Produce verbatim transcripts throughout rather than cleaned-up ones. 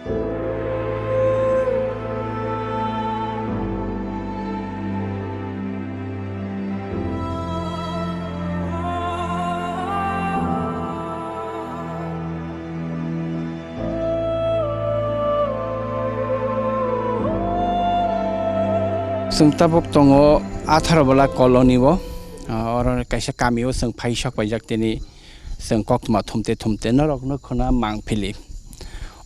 Chwng tabuk tongo atharo bwla colony o, ah, oro kaisa kami o chwng phai sok paijak tini chwng koktwma thumte thumte norok no khwna mang phili.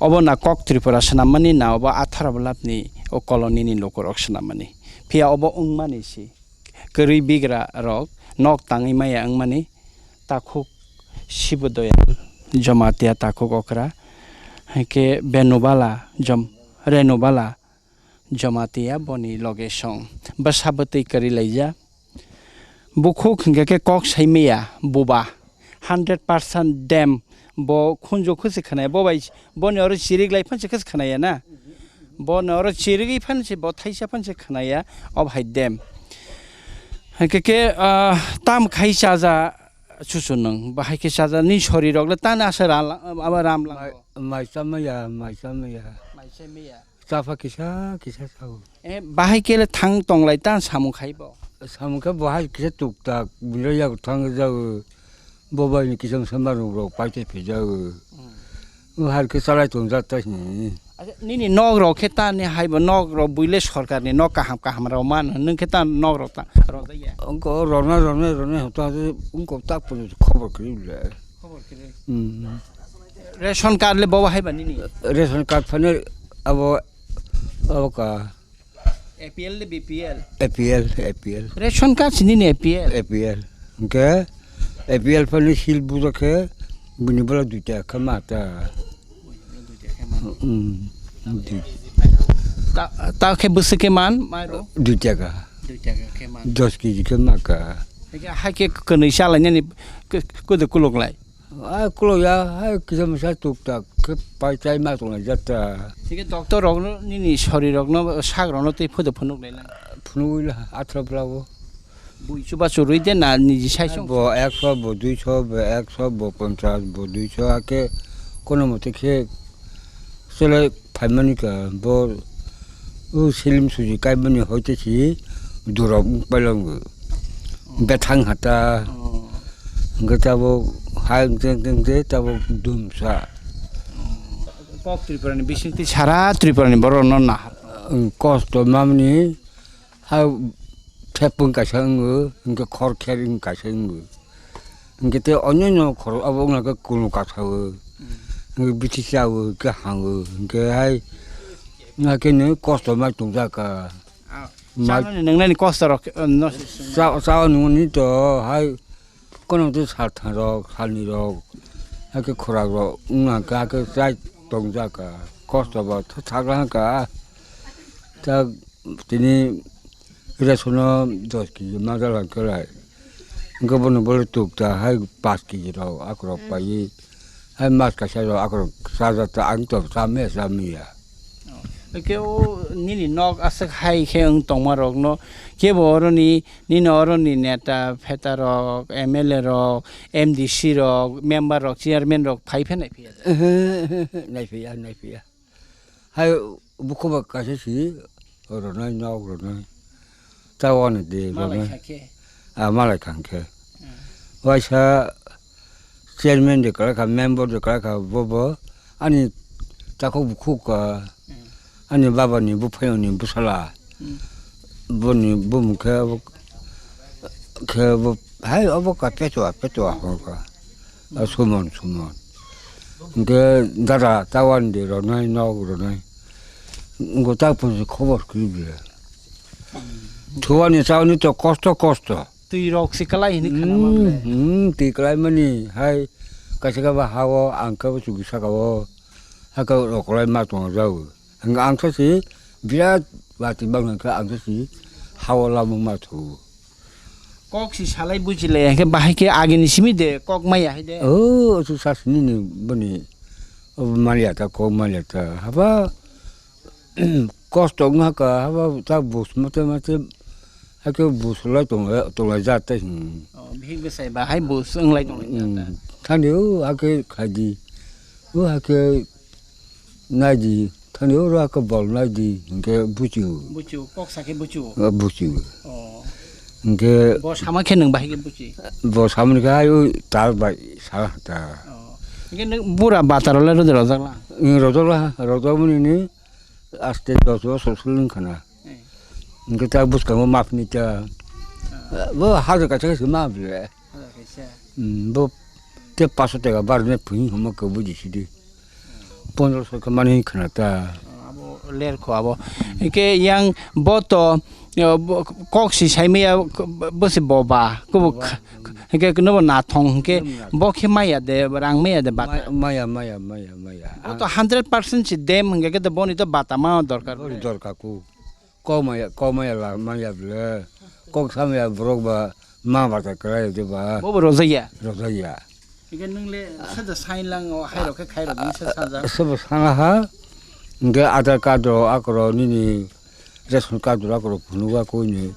Obo na kok Tripura swnammani na obo atharo bwlapni o colony ni lukurok swnammani. Phiya obo wngmani si kwrwi bigra rok nok tangwi maya wngmani takhuk Sibudoyal Jomatia takhuk okra, haikhe Benubala Jom-, Renubala Jomatia boni loge song bwsa bwtwi kwrwi laija. Bukhuk hwnkhe khe kok sai maya buba hundred percent dem bo khunju khusi khwnaya bo bai boni oro chirik lai phansi khe khwnaya na. Boni oro chirigwi phansi bo thaisa phansi khwnaya o bhai dem. Hwnkhe khe, ah, tam khai chaja chuchunung bahai khe chaja ni sori rok le tan asa ram lang. Mai, mai chamaya, mai chamaya. Mai chamaya. Chapha kisa kisa sao. Eh, bahai kele thang tonglai tan samung khai bo. Samung khe bo hai kisa tuk tak bini yago thang jao. Bo bai ni kisa sambar rok pai te phi jao. Hmm. Bo hai khe chalai tong jak ta hi. Acha, nini nok rok khe tan ni hai bo nok rok buile sorkar ni nok kaham kaham rok man nung khe tan nok rok ta rok ya. Ongko rona rona rona ta ongko tak pun khobor kri le. Khobor kri. Hmm. Ration card le bo hai ba nini. Ration card phane abo, abo ka. A P L le B P L? A P L, A P L. Ration card sini ni A P L? A P L. Hwnkhe A P L phano sil bujo khe bini bola duita khe ma ta. Hmm, dui. Ta, ta khe bwswk khe man mairo? Dui taka. Dui taka khe man. Dos kg khe ma ka. Hai khe, hai khe kwnwi chalainani k-, kwdwk kuluk lai? A, kulo ya, hai kisa misa tuk tak khe pai chai ma tong lai jata. Hingke doctor rok no nini sori rok no sak rok no tei photo phunuk lai lang. Phunuk la athra bla bo. Bui chuba churui de na niji sai song. Bo ekso, bo duiso, bo ekso, bo ponchas, bo duiso ake kono mote khe chole phaimani ka bo, o silim suji kaimani hoite si durok pailongo. Bethang hata. Oh. Hingke tabok hai hingke, hingke, hingke tabok dumsa. Kok Tripura ni bisingtwi sara Tripura ni borok no nahar. Ang kosto mamani ha thepung kaisa wngo, hingke khor kher wng kaisa wngo. Hingke te onyoino khoro abo wngna khe kunu kasawo. Hmm. Hingke bithi chawo, hingke hango, hingke hai, na khe ni kosto mai tongjakha. Ah, mai chanani nwngnani kosto rok, eh, no. Cha-, cha nungni to hai kono te sal thang rok, salni rok, hai khe khorak rok wngna khe, hai khe chai tongjakha. Kosto bo tha-, thagla kha. Ta tini Ration o dos kg ma jala kwlai. Hwnkhe bono bole tuk ta hai paanch kg rok akorok paiwi. Hai mas kaisa rok akorok chaja ta ang to chamya chamya. Hwnkhe o nini nok aswk hai khe wng tongma rokno kebo oroni nini oroni neta pheta rok, M L A rok, M D C rok, member rok, chairman rok phai phe nai phiya? Nai phiya, nai phiya. Hai bukhuk ba kaisa si ronai, nok ronai. Ta wani de malai ronai. Kha khe? Ah, malai kha khe. Hmm. Waisa chairman de kwlai kha, member de kwlai kha, bo bo ani takhuk bukhuk ka, hmm, ani baba ni buphang ni bwsala. Hmm. Boni bumung khe abo khe bo hai obo ka petua, petua hwn ka. A, sumon, sumon. Hwnkhe dada ta wani de ronai, nok ronai. Wngkha ta phusu khobor kwrwi bwle. Thuwani chawni to kosto, kosto. Twi rok se kwlai hini khana ma bwle. Hmm, hmm, twi kwlai mani hai kaisa khe ba ha o, ang khe bo chuki saka o. Hakhe rok kwlai ma tong jago. Hwnkhe ang khe se birat bati bang khe ang khe se ha o lamung ma thu. Kok si salai buji le, hingke bahai ke agini simi de kok maya hai de. Oh, tu sas nini bani, oh, maliya ta, kok maliya ta. Haba, kosto wngha ka, haba ta bus mate mate, hake bus lai tong, tong lai jat ta hin. Oh, bihik bwsai bahai bus wng lai tong lai jat ta. Hmm, thani, oh, hake khaidi, oh, hake Naidi, thani oro ako bol naidi, hinkhe buchio. Buchio, kok sakhe buchio. Ah, buchio. Oh. Hinkhe bo sama khe nwng bahai khe buchi? Bo samani khe ayo tal bai sa ta. Oh. Hinkhe nwng bura bataro le rode rojak la? Nwng rojak la, rojak mani ni aste dos bosor sulung khana. Eh. Hinkhe ta bwskango map ni ta. Ah. Bo hajar kaisa kaisa map le. Hajar kaisa. Hmm, bo te paso tega bar ne phui homo ke buji sidi. Pondro so khe mani khna ta. Abo ler kho abo. Hinkhe yang bo to, yo, bo, kok si sai maya, bo se boba. Kubo boba. Hinkhe nobo nathong hinkhe nobo nathong. Bo khe maya de, rang maya de bata. Maya, maya, maya, maya, maya. Bo to hundred percent si dem hinkhe khe boni to bata ma dorkar. Boni dorkar ku. Kok maya, kok maya la maya bwle. Kok samaya borok ba ma bata kwlai de ba. Bo bo rojak ya? Rojak ya. Hinkhe nwng le sada sai lang o hai rok khe khai rok ni sa sajak. Sobo sana ha. Hinkhe Aadhaar card ro akoro nini ration card ro akoro phunuk a koi ni.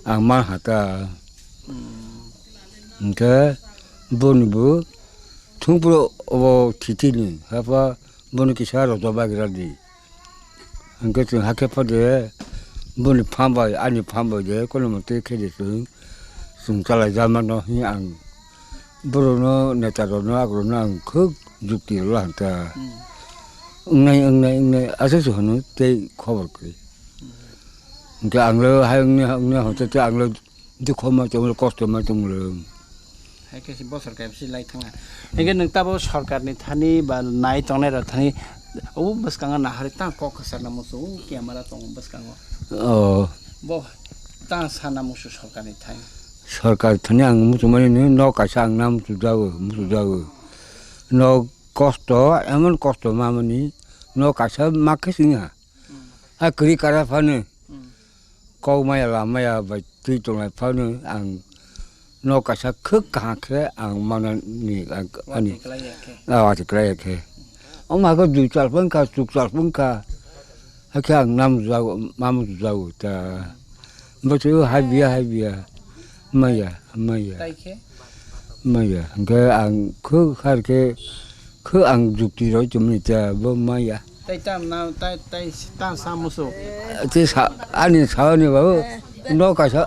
Ang man ha ta. Hmm. Hinkhe boni bo thung pro obo thiti ni hapa boni kisa rojak bagra di. Hinkhe chwng hakhe phade boni pha bai, ani pha bai de kono mote khe de chwng, chwng chalaijak mano hwnwi ang borokno, netarokno, akorokno ang khub jukti rwla hwn ta. Hmm. Wngnai, wngnai, wngnai, aswk se hwnwi tei khobor kwrwi. Hmm. Hinkhe ang le hai wngni, wngni hwn te ang le dukho ma tonglo, kosto ma tonglo. Hai khe se bo sorkar bisi lai thanga. Hinkhe nwng tabo sorkar ni thani ba nai tongnai rok thani o bwskango nahari tang kok kwchar na muchung o camera tongo bwskango. Oh. Bo tang sana muchung sorkar ni thani. Sorkar thani ang muchung mani no, nok kaisa ang na muchung jago, muchung jago. Nok kosto, emon kosto ma mani, nok kaisa ma khe sing ha. Hmm. A kwrwi kara phano. Hmm. Kok maya lamaya bai twi tonglai phano ang nok kaisa khwk kaham khe ang manani ang ani Watwi kwlai ya khe. Ah, watwi kwlai ya khe. Omo hakhe dui chal phung kha, chuk chal phung kha. Hakhe ang nam jago, mam jago ta. Bo twi hai biya, hai biya. Maya, maya. Tai khe? Maya. Hwnkhe ang khwk har khe, khwk ang jukti roi tongmani ta, bo maya. Tai tam na, tai, tai, ta sa musu. Te sa, ani sawani babu, nok kaisa,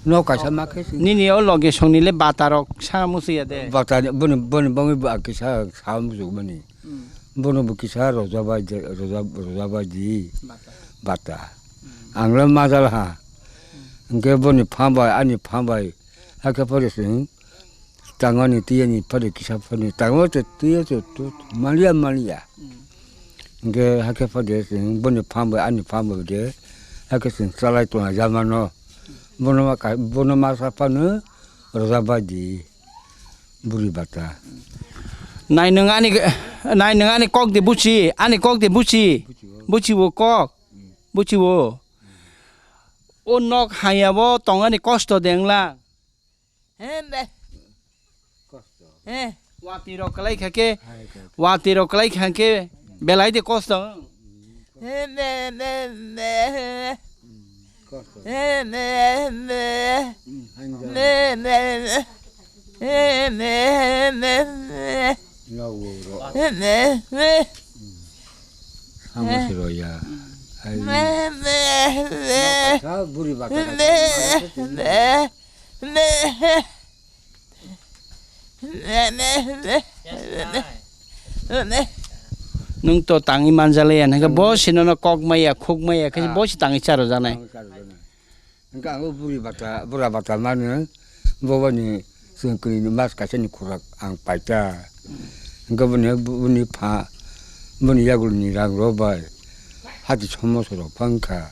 nok kaisa ma khe sing. Nini o loge songni le bata rok sa musu ya de? Bata ni, boni, boni bangwi bo ang kisa sa musu mani. Hmm. Bono bo kisa roja bai de, roja, roja bai di. Bata. Bata. Hmm. Ang le majal ha. Hmm. Hwnkhe boni pha bai, ani pha bai, hakhe phari sing. Tangmani tiyani phari kisa phani tangma to tiya to to maliya maliya. Mm. Hingke hakhe phade chwng boni phambai ani phambai de hakhe chwng chalai tongna jamano. Bono ma ka, bono masa phano rwjak bai di buri bata. Nai nwng ani, nai nwng ani kok de buchi, ani kok de buchi. Buchi o. Buchi o kok. Mm. Buchi o. O nok haya bo tongani kosto de wngla. He, be. Kosto. He. Watwi rok kwlai kha khe, hai kha. Watwi rok kwlai kha khe, belai de kosto. He, be, be, be. Kosto. He, be, be. Hmm, hai kha. Be, be, be. He, be, be, be. Nok wo ro. He, be, be. Hmm. Samo siro ya. Hai. Be, be, be. Nok kha buri bata. Be, be. Nwng to tangwi manjalaya, hwnkhe bo sino no kok maya, khuk maya, khe bo se tangwi charo janai. Hwnkhe ang o buri bata, bura bata mano, bo bani chwng kwrwi ni mas kaisa ni khulak ang paita. Hwnkhe boni, boni pha, boni yagul ni rang rok bai. Hati somoso rok phang kha.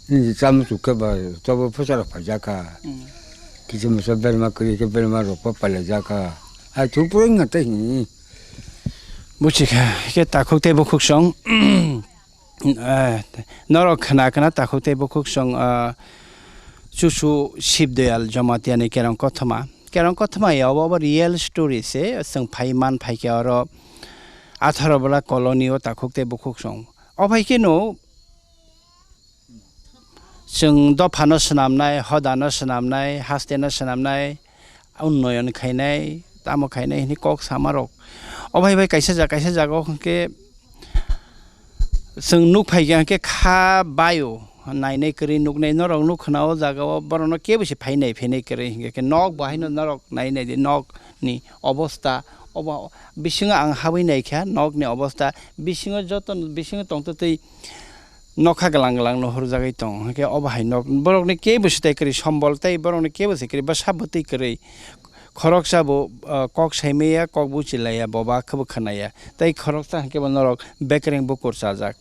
Nini chamuchuk khe ba tobo phusa rok paijak kha. Mm. Kisa misa berma kwrwi khe berma rok pa pailai jak kha. Hai thung purung na tei hini. Buchi kha, khe takhuk tei bukhuk song. Eh, norok khna khna takhuk tei bukhuk song, ah, chuchu Sibdayal Jamatia ni kerong kothoma. Kerong kothoma ya obo, obo real story se, chwng phai man phai khe oro atharo bwla colony o takhuk tei bukhuk song. O phai khe no, chwng dophano swnamnai, hodano swnamnai, hasteno swnamnai, unnoyon khainai, tamo khainai hwnwi kok sama rok. O bai bai kaisa jaga, kaisa jaga o hwnkhe Chwng nuk phai kha hwnkhe kha baio, nainai kwrwi nuknai norok nuk khna o jaga o, borokno kebo se phainai phainai kwrwi, hwnkhe khe nok bo haino norok nainai di, nok ni obosta obo bisingo ang habwi naikha, nok ni obosta bisingo joto bisingo tongtwtwi nokha glang glang no horjagwi tongo, hwnkhe obo hai nok borokni kebo se tai kwrwi sombol tei borokni kebo se kwrwi bwsa bwtwi kwrwi. Khoroksa bo, ah, kok saimaya, kok buchilaiya, boba khe bo khwnaya. Tei khoroksa hwnkhe bo norok bekereng bukur chajak.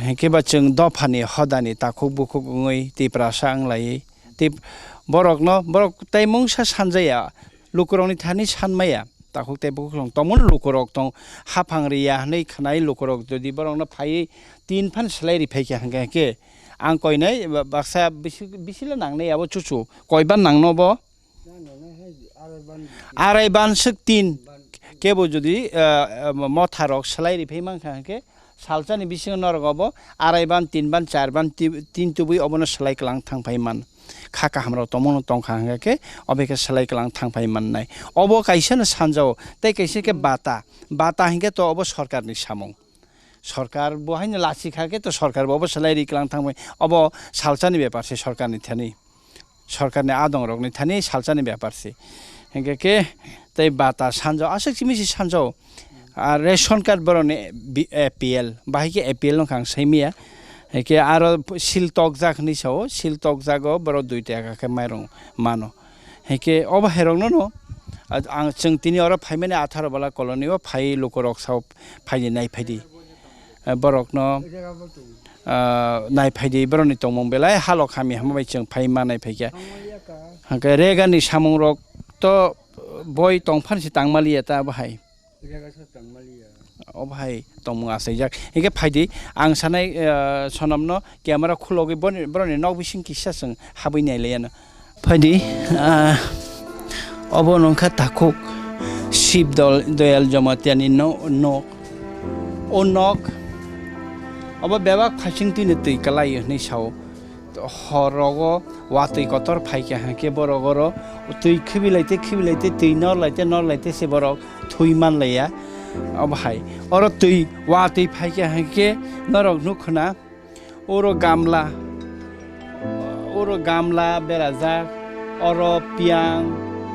Hwnkhe ba chwng dophani hodani takhuk bukhuk wngwi Tiprasa wnglaiwi. Tip-, borokno, borok tei mungsa sanjaya, lukurokni thani sanmaya. Takhuk tei bukhuk song tongmano lukurok tong, haphang riya hwnwi khwnai lukurok jodi borokno phaiwi tin phan slai ri phaikha hwnkhe, hwnkhe ang koinai ba-, baksa bisi, bisila nangnai abo chuchu koiba nangno bo. Arai ban swk tin. Kebo jodi, ah, ah, motha rok slai ri phai mankha hwnkhe salsa ni bisingo norok obo arai ban, tin ban, char ban, ti-, tin tubui obono slai kwlang thang phai man. Kha kaham rok tongmano tongkha hwnkhe obo khe slai kwlang thang phai mannai. Obo kaisa no sanjao tei kaisa khe bata. Bata hwnkhe to obo sorkar ni samung. Sorkar bo haino lachi kha khe to sorkar bo obo slai ri kwlang thang phai. Obo salsa ni bepar se sorkar ni thani. Sorkarni adongrokni thani salsani bepar se. Hingke khe tei bata sanjao, aswk simi se sanjao. Ar ration card borokni bi-, A P L, bahai khe A P L wngkha ang saimanya. Hingke aro sil tokjak hinwi sao, sil tokjago borok dui taka khe mairung mano. Hingke obo hairokno no, a-, ang chwng tini oro phaimani atharo bala colony o phai lukurok sao phaidi nai phaidi. Eh, borokno, ah, nai phaidi, borokni tongmung belai halok hamya hwnba bai chwng phai ma nai phaikha. Hwnkhe Reagan ni samung rok to boi tongphani se tangmaliya ta bahai. Obo hai tongmung achaijak. Hingkhe phaidi, ang sanai, eh, Sonamno camera khulogwi boni, borokni nok bising kisa chwng habwi nailaiano. Phaidi, ah, obo nungkha takhuk Shib Dol-, Doyal Jamatia ni no-, nok. O nok, obo bebak phaising twino twi kwlai hwnwi sao. Hor rogo watwi kotor phaikha hwnkhe borok oro twi khibilaite, khibilaite, twi norlaite, norlaite se borok thwi manlaiya. Obo hai, oro twi watwi phaikha hwnkhe norok nukhuna. Oro gamla, oro gamla berajak, oro piyang,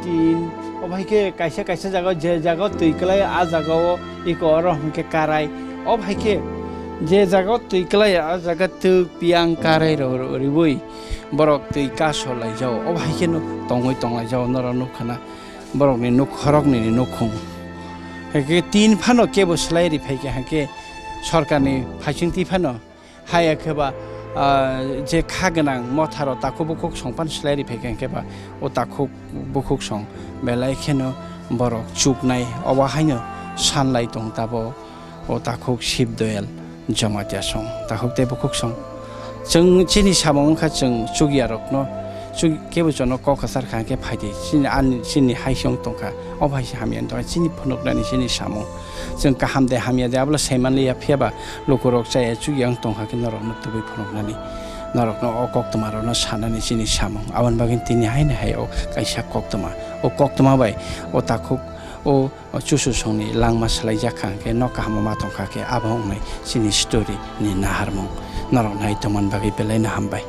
tin, obo hai khe kaisa kaisa jaga o je jaga o twi kwlai, a jaga o eko oro hwnkhe karai. Obo hai khe je jaga o twi kwlai, a jaga twk piyang karai rw-, rw-, rwui borok twi kaso laijao. Obo hai khe no tongwi tonglaijao, norok nukha na borokni nuk, khoroknwi ni nukhung. Hai khe tin phano kebo slai ri phai kha, hai khe sorkarni phaising twi phano. Haya khe ba, ah, je kha gwnang motharo takhuk bukhuk song phano slai ri phai kha, hwnkhe ba o takhuk bukhuk song belai kheno borok chuknai, obo haino sanlai tong tabok o takhuk Shib Doyal Jamatia song, takhuk tei bukhuk song. Chwng chini samung wngkha chwng chukya rokno, chuk-, kebo jono kok kwchar kha hwnkhe phaidi, chini ani, chini hai se wng tongkha, obo hai se hamya wng tongkha, chini phunuknani chini samung. Chwng kaham de hamya de abono saimanliya, phiya ba lukurok chaya chukya wng tongkha khe norokno tubui phunuknani, norokno o koktwmarokno sanani chini samung. Aboni bagwi tini haino hai o kaisa koktwma. O koktwma bai o takhuk o chuchusongni langma swlaijak kha hwnkhe nok kahamo ma tongkha khe abo wngnai chini story ni naharmung. Norokno hai tongmani bagwi belaino hambai.